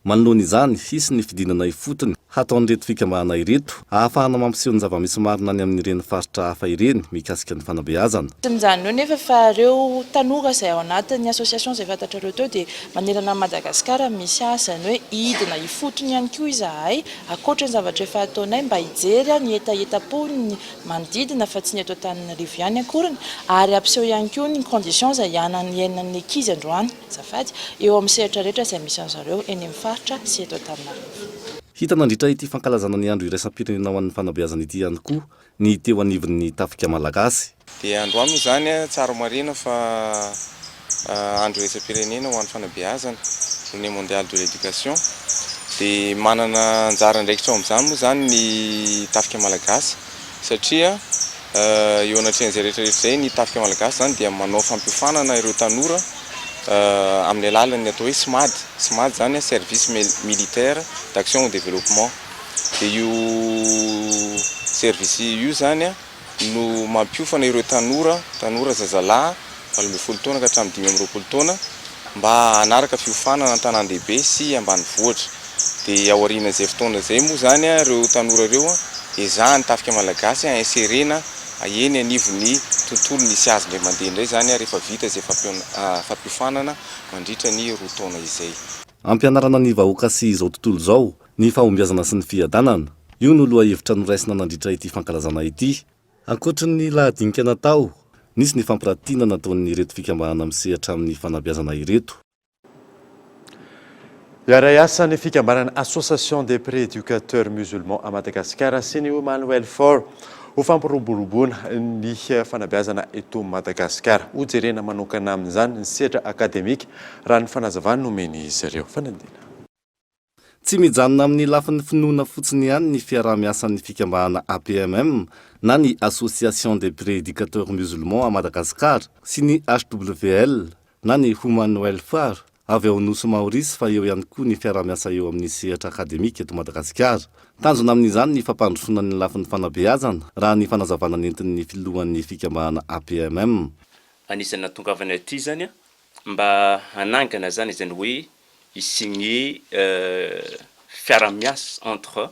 Manoloana izany, hisy ny fidinana ifotony hataon'ireto fikambanana ireto ahafahana mampiseho ny zava-misy marina any amin'ireny faritra hafa ireny mikasika ny fanabeazana. Tsy mijanona eo nefa fa ireo tanora izay ao anatin'ny association izay fantatrareo teo dia manerana an'i Madagasikara misy azy, izany hoe hidina ifotony ihany koa izahay ankoatra ny zavatra efa ataonay mba hijery ny hetahetam-pon'ny manodidina fa tsy ny eto Antananarivo ihany akoriny ary hampiseho ihany koa ny conditions izay iainan'ny ankizy androany. Azafady, eo amin'ny sehatra rehetra izay misy an-zareo eny amin'ny faritra sy eto Antananarivo. Hita nandritra ity fankalazana ny andro iraisam-pirenena ho an'ny fanabeazana ity ihany koa ny teo anivon'ny tafika malagasy. Dia androany moa izany tsara marihina fa andro iraisam-pirenena ho an'ny fanabeazana, journée mondiale de l'éducation, dia manana anjara andraikitra ao amin'izany moa izany ny tafika malagasy satria Eo anatrehan'izay rehetra rehetra izay, ny Tafika Malagasy izany dia manao fampiofanana ireo tanora amin'ny alalan'ny atao hoe SMAD. SMAD izany Service Militaire d'Action au Développement. Dia io service io izany no mampiofana ireo tanora, tanora zazalahy 18 taona ka hatramin'ny 25 taona mba hanaraka fiofanana an-tanàn-dehibe sy ambanivohitra. Dia aorian'izay fotoana izay moa izany ireo tanora ireo ezahan'ny tafika malagasy insérer-na eny anivon'ny tontolo nisy azy indray mandeha indray izany rehefa vita izay fampiofanana mandritra ny roa taona izay. Ampianarana ny vahoaka sy izao tontolo izao ny fahombiazana sy ny fiadanana. Io no lohahevitra noraisina nandritra ity fankalazana ity. Ankoatry ny lahadinika natao, nisy ny fampiratiana nataon'ireto fikambanana misehatra amin'ny fanabeazana ireto. Hiara-hiasa ny fikambanana Association des Prééducateurs Musulmans à Madagascar sy ny Human Welfare ho fampiroboroboana ny fanabeazana eto Madagasikara. Hojerena manokana amin'izany ny sehatra akademika, raha ny fanazavana nomen'izy ireo. Fanadihadiana. Tsy mijanona amin'ny lafiny finoana fotsiny ihany ny fiaraha-miasan'ny fikambanana APMM na ny Association des Prééducateurs Musulmans à Madagascar sy ny HWL na ny Human Welfare avy ao Nosy Maorisy fa eo ihany koa ny fiaraha-miasa eo amin'ny sehatra akademika eto Madagasikara. Tanjona amin'izany ny fampandrosoana ny lafiny fanabeazana, raha ny fanazavana nentin'ny filohan'ny fikambanana APMM. Anisan'ny nahatongavana aty izany mba hanangana izany izany hoe hi-signer fiaraha-miasa entre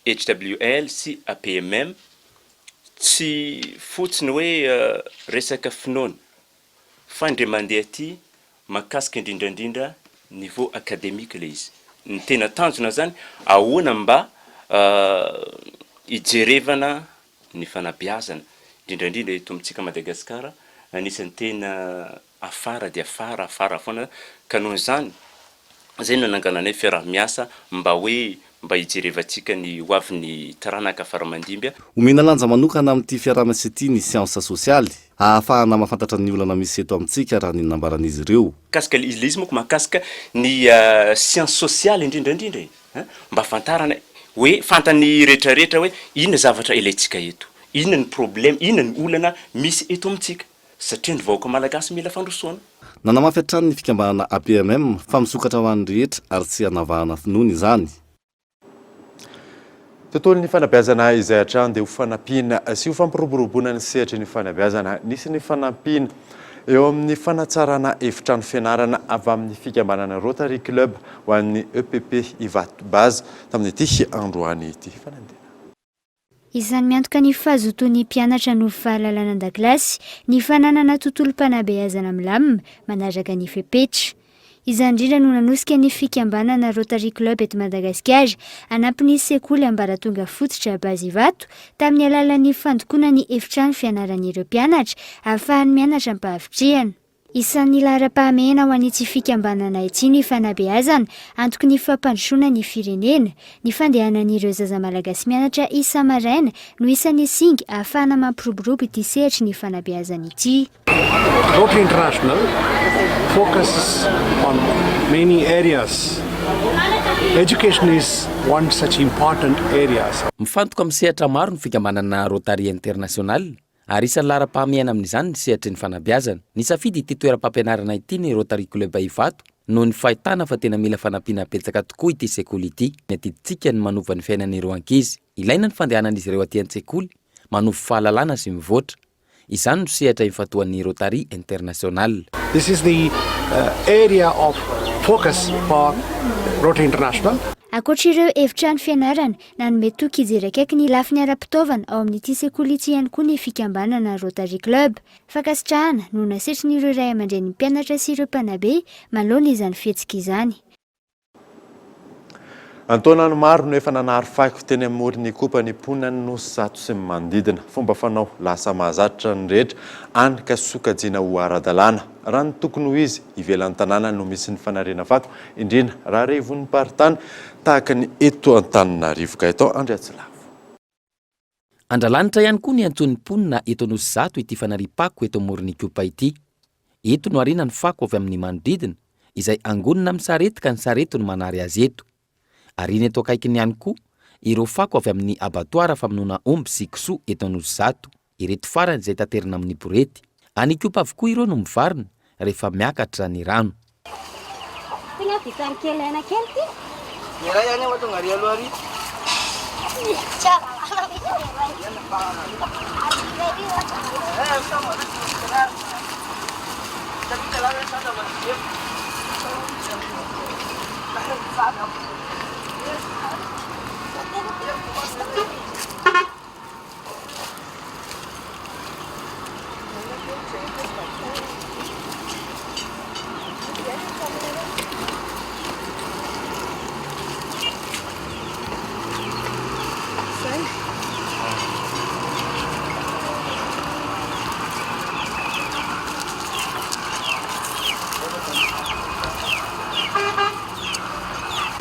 HWL sy APMM, tsy fotsiny hoe resaka finoana Fa indray mandeha aty mahakasika indrindra indrindra niveau academique ilay izy. Ny tena tanjona zany ahoana mba hijerevana ny fanabeazana indrindra indrindra eto amintsika Madagascar anisan'ny tena afara dia afara afara foana ka noho izany zay no nanangananay fiaraha-miasa mba hoe. mba hijerevantsika ny ho avin'ny taranaka faramandimby. Omena lanja manokana amin'ity fiaraha-miasa ity ny siansa sosialy, ahafahana mahafantatra ny olana misy eto amintsika raha ny nambaran'izy ireo. Mikasika ilay izy manko mahakasika ny science sociale indrindra indrindra e! Mba fantarana hoe fantany rehetra rehetra hoe inona zavatra ilaintsika eto, inona ny problème, inona ny olana misy eto amintsika satria ny vahoaka malagasy mila fandrosoana. Nanamafy hatrany ny fikambanana APMM fa misokatra ho an'ny rehetra ary tsy hanavahana finoana izany. Tontolon'ny fanabeazana izay hatrany dia ho fanampiana sy ho fampiroboroboana ny sehatry ny fanabeazana. Nisy ny fanampiana eo amin'ny fanatsarana efitrano fianarana avy amin'ny fikambanana Rotary Club ho an'ny EPP Ivato Base tamin'ity androany ity. Fanendena. Izany miantoka ny fahazotoan'ny mpianatra hanovo fahalalana an-dakilasy, ny fananana tontolom-panabeazana milamina, manaraka ny fepetra. Izany indrindra no nanosika ny fikambanana Rotary Club eto Madagasikara hanampy ny sekoly ambaratonga fototra Base Ivato tamin'ny alalan'ny fandokoana ny efitrano fianaran'ireo mpianatra ahafahany mianatra am-pahavitrihana. Isan'ny laharam-pahamehana ho an'ity fikambanana ity ny fanabeazana, antoky ny fampandrosoana ny firenena. Ny fandehanan'ireo zaza malagasy mianatra isa-maraina no isan'ny singa ahafahana mampiroborobo ity sehatry ny fanabeazana ity. Rotary International focuses on many areas. Education is one such important areas. Mifantoka amin'ny sehatra maro ny fikambanana Rotary International ary isan'ny laharam-pahamehana amin'izany ny sehatry ny fanabeazana. Nisafidy ity toeram-pampianarana ity ny Rotary Club Ivato noho ny fahitana fa tena mila fanampiana betsaka tokoa ity sekoly ity. Ny adidintsika ny manova ny fiainan'ireo ankizy. Ilaina ny fandehanan'izy ireo aty an-tsekoly, manovo fahalalana sy mivoatra. Izany no sehatra ifantohan'ny Rotary International. This is the area of focus for Rotary International. Ankoatra ireo efitrano fianarana, nanome toky hijery akaiky ny lafiny ara-pitaovana ao amin'ity sekoly ity ihany koa ny fikambanana Rotary Club. Fankasitrahana no nasetrin'ireo ray aman-drenin'ny mpianatra sy ireo mpanabe manoloana izany fihetsika izany. An-taonany maro no efa nanary fako teny amoron'Ikopa ny mponina any Nosizato sy ny manodidina. Fomba fanao lasa mahazatra ny rehetra, any ka sokajiana ho ara-dalàna. Raha ny tokony ho izy, ivelan'ny tanàna no misy ny fanariana fako, indrindra raha revon'ny-paritany tahaka ny eto Antananarivo. Gaëtan Andriatsilavo. Andralanitra ihany koa ny antsoin'ny mponina eto Anosizato ity fanariam-pako eto amoron'Ikopa ity. Eto no ariana ny fako avy amin'ny manodidina, izay angonina amin'ny sarety ka ny sarety no manary azy eto. Ariana eto akaikiny ihany koa ireo fako avy amin'ny abatoara famonoana omby sy kisoa eto Anosizato. Ireto farany izay taterina amin'ny borety. Any Ikopa avokoa ireo no mivarina rehefa miakatra ny rano. Ty nga vitan'ny kely aina kely ty. Ny iray ihany efa tonga ary aloha ary. Tsy alalana mihitsy ny iray.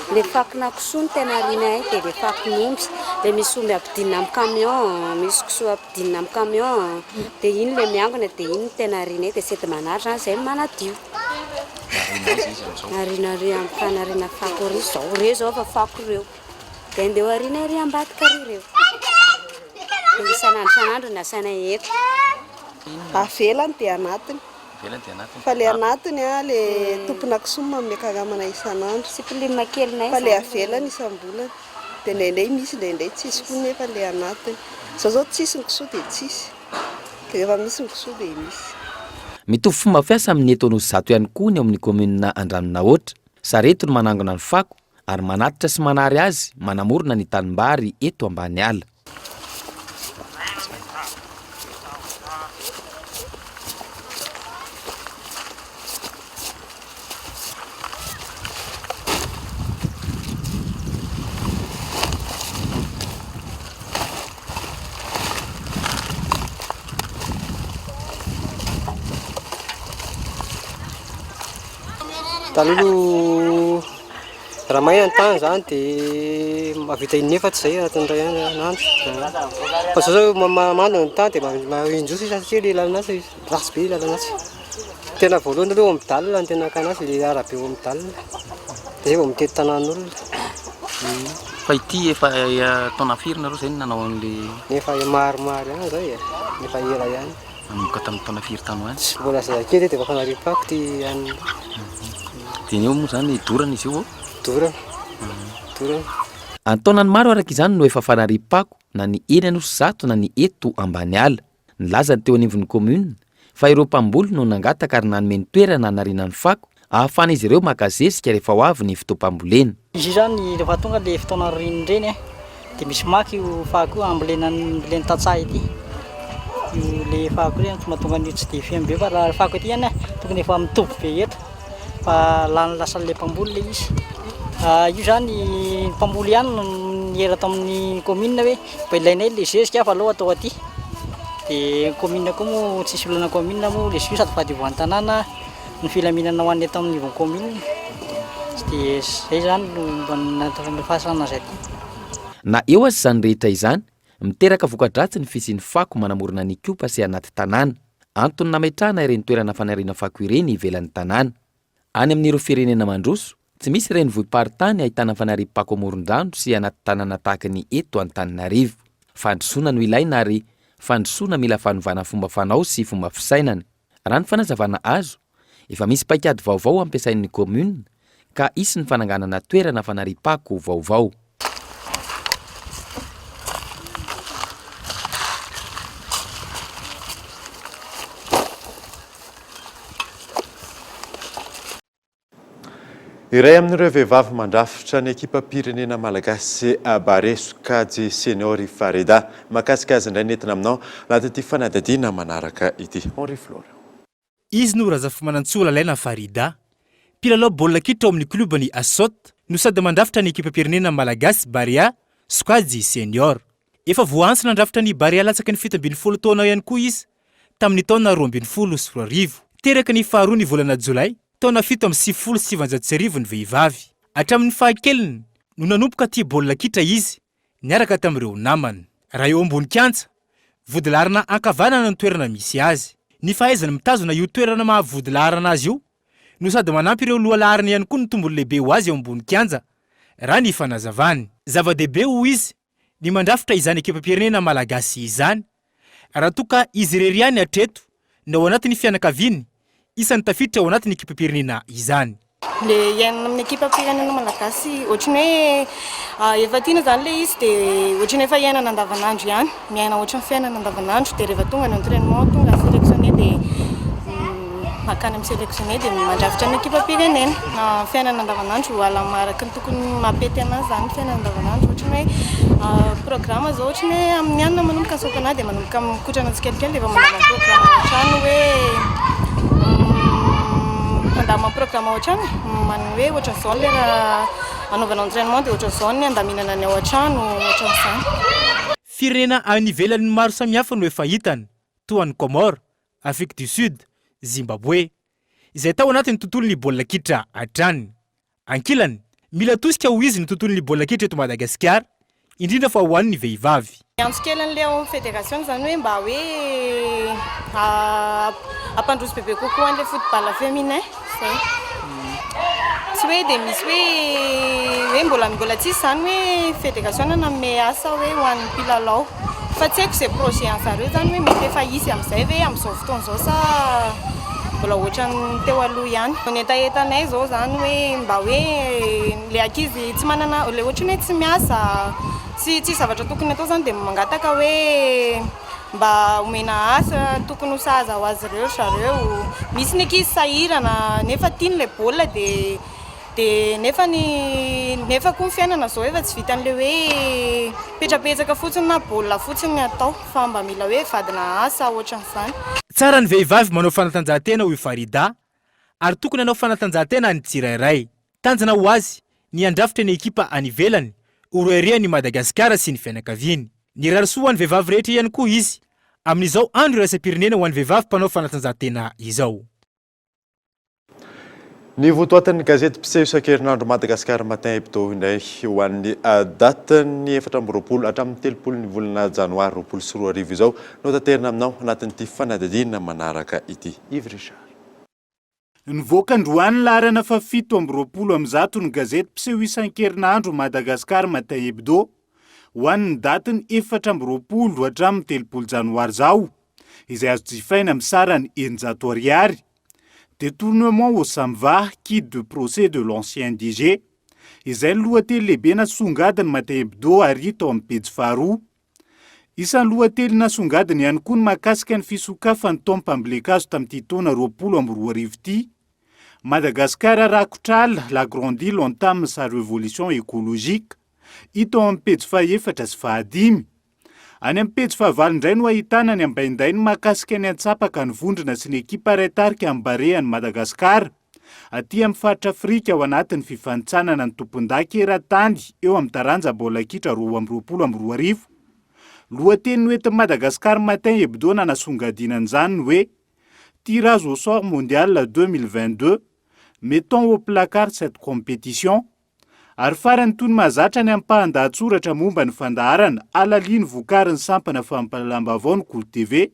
Le fakona kisoa no tena arianay dia le fakon'omby, dia misy omby ampidinina amin'ny camion, misy kisoa ampidinina amin'ny camion, dia iny le miangona dia iny no tena arianay dia sady manary zany zay no manadio. Ariana ary amin'ny fanariana fako ary zao, ireo zao efa fako ireo, dia andeha ho ariana ary ambadika ary ireo, dia isan'andro isan'andro no asainay eto. Avelany dia anatiny. Ivelany dia anatiny. Fa le anatiny a, le tompona kisoa no manome karamana isan'andro. Sy prime kelinay Fa le avelany isam-bolana. Dia indraindray misy, indraindray tsisy koa nefa le anatiny. Zao zao tsisy ny kisoa dia tsisy. Dia rehefa misy ny kisoa dia misy. Mitovy fomba fiasa amin'ny eto Anosizato ihany koa ny ao amin'ny kaominina Andranonahoatra. Sarety no manangona ny fako ary manatitra sy manary azy manamorona ny tanimbary eto ambany ala. Taloha aloha. Raha maina ny tany zany dia mahavita in'efatra izay anatin'ny iray andro. Fa zao zao mando ny tany dia maha-injoso izy satria ilay lalana atsy ratsy be ilay lalana atsy. Tena voalohany aloha ao amin'ny dalle no tena hakana azy, ilay arabe ao amin'ny dalle. Dia zay vao mitety tanàn'olona. Fa ity efa taona firy nareo zay no nanao an'le. Efa maromaro ihany zay e, efa ela ihany. Nanomboka tamin'ny taona firy tany ho any? Tsy mbola zazakely dia efa fanariam-pako ity hanina ity. Dia ny eo moa izany dorana izy io? Dorana. Dorana. An-taonany maro araka izany no efa fanariam-pako na ny eny Anosizato na ny eto Ambaniala. Nilaza ny teo anivon'ny kaominina fa ireo mpamboly no nangataka ary nanome ny toerana hanariana ny fako ahafahan'izy ireo maka zezika rehefa ho avy ny fotoam-pambolena. Izy io zany rehefa tonga le fotoana ririnina ireny dia misy maka io fako io ambolena ambolen'ny tantsaha ity. Io le fako io zany mahatonga an'io tsy dia feno be fa raha fako ety ihany tokony efa mitovy be eto fa lany lasan'ilay mpamboly ilay izy. Io zany ny mpamboly ihany no niera tamin'ny commune hoe mba ilainay le zezika fa aleo atao aty. Dia commune koa moa tsisy olana commune moa le izy io sady fahadiovan'ny tanàna. ny filaminana ho an'ny eto amin'ny ivon'ny kaominina. Tsy dia izay izany no mba nandefasana azy aty. Na eo aza izany rehetra izany, miteraka voka-dratsy ny fisian'ny fako manamorona ny Ikopa sy anaty tanàna. Antony nametrahana ireny toerana fanariana fako ireny ivelan'ny tanàna. Any amin'ireo firenena mandroso, tsy misy renivohi-paritany ahitana fanariam-pako amoron-drano sy anaty tanàna tahaka ny eto Antananarivo. Fandrosoana no ilaina ary fandrosoana mila fanovana fomba fanao sy fomba fisainana. Raha ny fanazavana azo, efa misy paikady vaovao ampiasain'ny commune ka hisy ny fananganana toerana fanariam-pako vaovao. Iray amin'ireo vehivavy mandrafitra ny ekipam-pirenena malagasy Barea sokajy Senior i Farida. Mahakasika azy indray ny entina aminao anatin'ity fanadihadiana manaraka ity. Henri Florian. Izy no Razafimanantsoa Lalaina Farida, mpilalao baolina kitra ao amin'ny klioban'ny Asot no sady mandrafitra ny ekipam-pirenena malagasy Barea sokajy Senior. Efa voaantso nandrafitra ny Barea latsaky ny 17 taona ihany koa izy tamin'ny taona 2012. Teraka ny faharoa ny volana jolay taona 1997 ny vehivavy. Hatramin'ny fahakeliny no nanomboka tia baolina kitra izy niaraka tamin'ireo namany. Raha eo ambony kianja, vodilaharana ankavanana ny toerana misy azy. Ny fahaizany mitazona io toerana maha vodilaharana azy io no sady manampy ireo lohalaharana ihany koa ny tombony lehibe ho azy eo ambony kianja, raha ny fanazavany. Zava-dehibe, hoy izy, ny mandrafitra izany ekipam-pirenena malagasy izany, raha toa ka izy irery ihany hatreto no ao anatin'ny fianakaviany isan'ny tafiditra ao anatin'ny ekipam-pirenena izany. Le hiainana amin'ny ekipam-pirenena malagasy ohatran'ny hoe efa tiana izany le izy dia ohatran'ny efa hiainana andavanandro ihany, miaina ohatran'ny fiainana andavanandro dia rehefa tonga ny entrainement, tonga ny selectionné dia mankany amin'ny selectionné dia mandrafitra ny ekipam-pirenena. Fiainana andavanandro araka ny tokony mampety anazy izany ny fiainana andavanandro ohatran'ny hoe programme izao ohatran'ny hoe amin'ny alina manomboka ny championnat dia manomboka mikotrana tsikelikely dia efa mandamina programme ao an-trano hoe mandamina programme ao an-trano e, hoe ohatran'izao ny lera anaovana entrainement dia ohatran'izao ny andaminana ny ao an-trano ohatran'izany. Firenena any ivelany maro samihafa no efa hitany, toa an'i Comores, Afrique du Sud, Zimbabwe. Izay tao anatin'ny tontolon'ny baolina kitra hatrany. Ankilany, mila tosika ho izy ny tontolon'ny baolina kitra eto Madagasikara, indrindra fa ho an'ny vehivavy. Ny antso kelin'ilay ao amin'ny federasiona izany hoe mba hoe hampandroso bebe kokoa an'ilay football féminin, izay. Tsy hoe dia misy hoe hoe mbola mbola tsisy izany hoe federasiona nanome asa hoe ho an'ny mpilalao. Fa tsy haiko izay projet an'zareo izany hoe mety efa hisy amin'izay ve amin'izao fotoana izao sa mbola ohatran'ny teo aloha ihany. Ny hetahetanay izao izany hoe mba hoe ilay ankizy tsy manana, ilay ohatran'ny hoe tsy miasa, tsy tsisy zavatra tokony atao izany dia mangataka hoe mba omena asa tokony ho sahaza ho azy ireo ry zareo. Misy ny ankizy sahirana nefa tiany ilay baolina dia Dia nefa ny nefa koa ny fiainana zao efa tsy vitan'le hoe mipetrapetraka fotsiny na baolina fotsiny ny atao fa mba mila hoe vadina asa ohatran'izany. Tsara ny vehivavy manao fanatanjahantena hoy Farida ary tokony hanao fanatanjahantena ny tsirairay. Tanjona ho azy ny handrafitra ny ekipa any ivelany ho reharehan'i Madagasikara sy ny fianakaviany. Nirary soa ho an'ny vehivavy rehetra ihany koa izy amin'izao andro iraisam-pirenena ho an'ny vehivavy mpanao fanatanjahantena izao. Ny votoatin'ny gazety mpiseho isan-kerinandro Madagascar Matin Hebdo indray ho an'ny datin'ny 24 hatramin'ny 30 ny volana janoary 2020 izao no taterina aminao anatin'ity fanadihadiana manaraka ity. Yves Richard. Nivoaka androany laharana faha 127 ny gazety mpiseho isan-kerinandro Madagascar Matin Hebdo ho an'ny datin'ny 24 hatramin'ny 30 janoary izao, izay azo jifaina amin'ny sarany 600 ariary. Détournement au Samva, quid du procès de l'ancien DG? Izay ny lohateny lehibe nasongadin'ny Matin Hebdo ary hita ao amin'ny pejy faharoa. Isan'ny lohateny nasongadiny ihany koa ny mahakasika ny fisokafan'ny taom-pambolen-kazo tamin'ity taona 2020 ity. Madagasikara rakotra ala, la grande île entame sa révolution écologique. Hita ao amin'ny pejy fahefatra sy fahadimy. Any amin'ny pejy fahavalo indray no ahitana ny ambaindainy mahakasika ny antsapaka ny vondrona sy ny ekipa iray tarika amin'ny Barea an'i Madagasikara. Aty amin'ny faritra Afrika ao anatin'ny fifanintsanana ny tompondaka eran-tany eo amin'ny taranja baolina kitra 2022. Lohateny noentin'i Madagascar Matin Hebdo nanasongadinana izany ny hoe Tirage au sort mondial 2022, mettons au placard cette compétition. Ary farany toy ny mahazatra ny ampahan-dahatsoratra momba ny fandaharana Alalino vokarin'ny sampana fampahalalam-baovao ny Kolo TV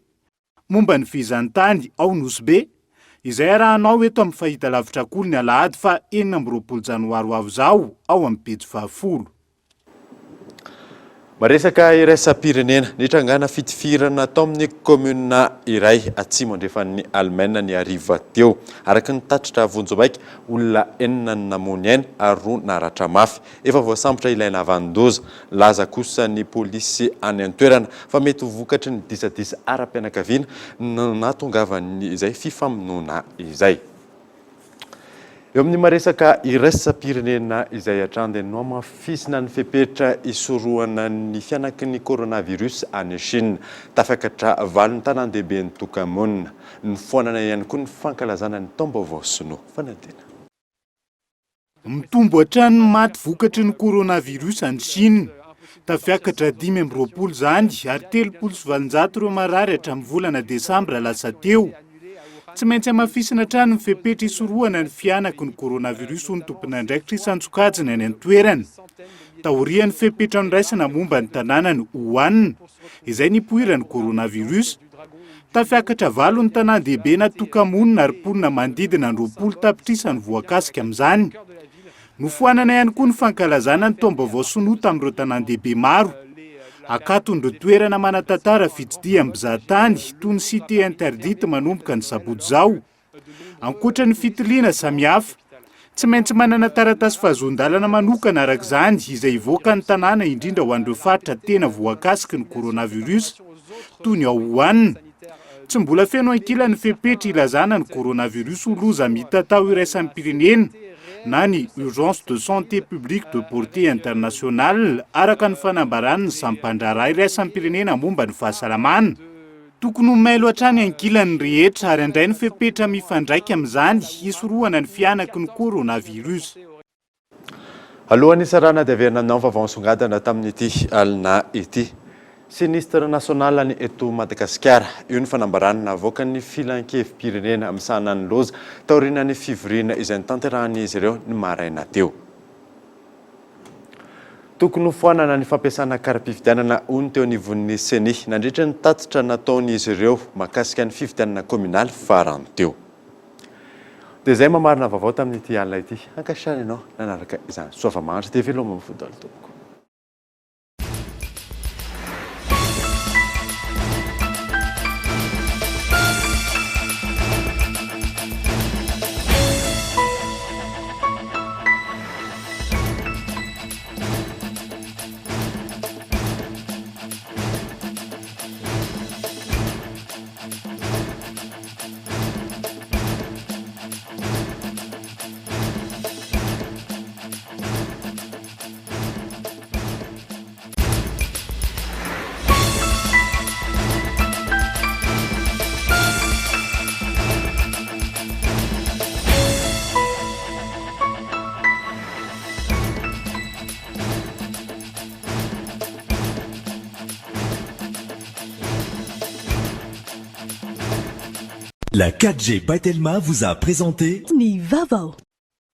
momba ny fehezantany ao Nosy Be izay arahanao eto amin'ny fahitalavitra Kolo ny alahady faha 26 janoary ho avy izao ao amin'ny pejy fahafolo. Maresaka iraisam-pirenena, nitrangana fitifirana tao amin'ny kaominina iray atsimo andrefan'i Alemaina ny hariva teo. Araka ny tatitra vonjimaika, olona enina no namoy ny ainy ary roa naratra mafy. Efa voasambotra ilay nahavanon-doza. Nilaza kosa ny polisy any an-toerana fa mety ho vokatry ny disadisa ara-pianakaviana no nahatongavan'izay fifamonoana izay. Eo amin'ny maresaka iraisam-pirenena izay hatrany dia nohamafisina ny fepetra hisorohana ny fihanaky ny coronavirus any Chine. Tafakatra valo ny tanàn-dehibe nitoka-monina. Nofoanana ihany koa ny fankalazana ny taom-baovao sinoa. Fanadina. Mitombo hatrany ny maty vokatry ny coronavirus any Chine. Tafiakatra 25 izany ary 830 ireo marary hatramin'ny volana desambra lasa teo. Tsy maintsy hamafisina hatrany ny fepetra hisorohana ny fihanaky ny coronavirus hoy ny tompon'andraikitra isan-tsokajiny any an-toerana. Taorian'ny fepetra noraisina momba ny tanànan'i Wuhan, izay nipoiran'ny coronavirus, tafiakatra valo ny tanàn-dehibe natoka-monina ary mponina manodidina ny 20 tapitrisa no voakasika amin'izany. Nofoanana ihany koa ny fankalazana ny taom-baovao sinoa tamin'ireo tanàn-dehibe maro. Akaton'ireo toerana manan-tantara fitsidihan'ny mpizahatany toy ny Cité Interdite manomboka ny sabotsy izao. Ankoatra ny fitiliana samihafa, tsy maintsy manana taratasy fahazoan-dalana manokana araka izany izay hivoaka ny tanàna indrindra ho an'ireo faritra tena voakasiky ny coronavirus toy ny ao Wuhan. Tsy mbola feno ankilany ny fepetra ilazana ny coronavirus ho loza mitatao iraisam-pirenena na ny urgence de santé publique de portée internationale araka ny fanambaran'ny sampan-draharaha iraisam-pirenena momba ny fahasalamana. Tokony ho mailo hatrany ankilany ny rehetra ary handray ny fepetra mifandraika amin'izany hisorohana ny fihanaky ny coronavirus. Alohan'ny hisarahana dia averina aminao ny vaovao nisongadina tamin'ity alina ity. Sinistre national ny eto Madagasikara. Io ny fanambarana navoakan'ny Filankevi-pirenena misahana ny loza taorian'ny fivoriana izay notanterahan'izy ireo ny maraina teo. Tokony hofoanana ny fampiasana kara-pifidianana hoy ny teo anivon'ny Ceni nandritra ny tatitra nataon'izy ireo mahakasika ny fifidianana kaominaly farany teo. Dia izay mamarina vaovao tamin'ity alina ity. Ankasitrahana ianao nanaraka izany. Soava-mandry dia veloma mifodalo tompoko. La 4G by Telma vous a présenté Ny vaovao.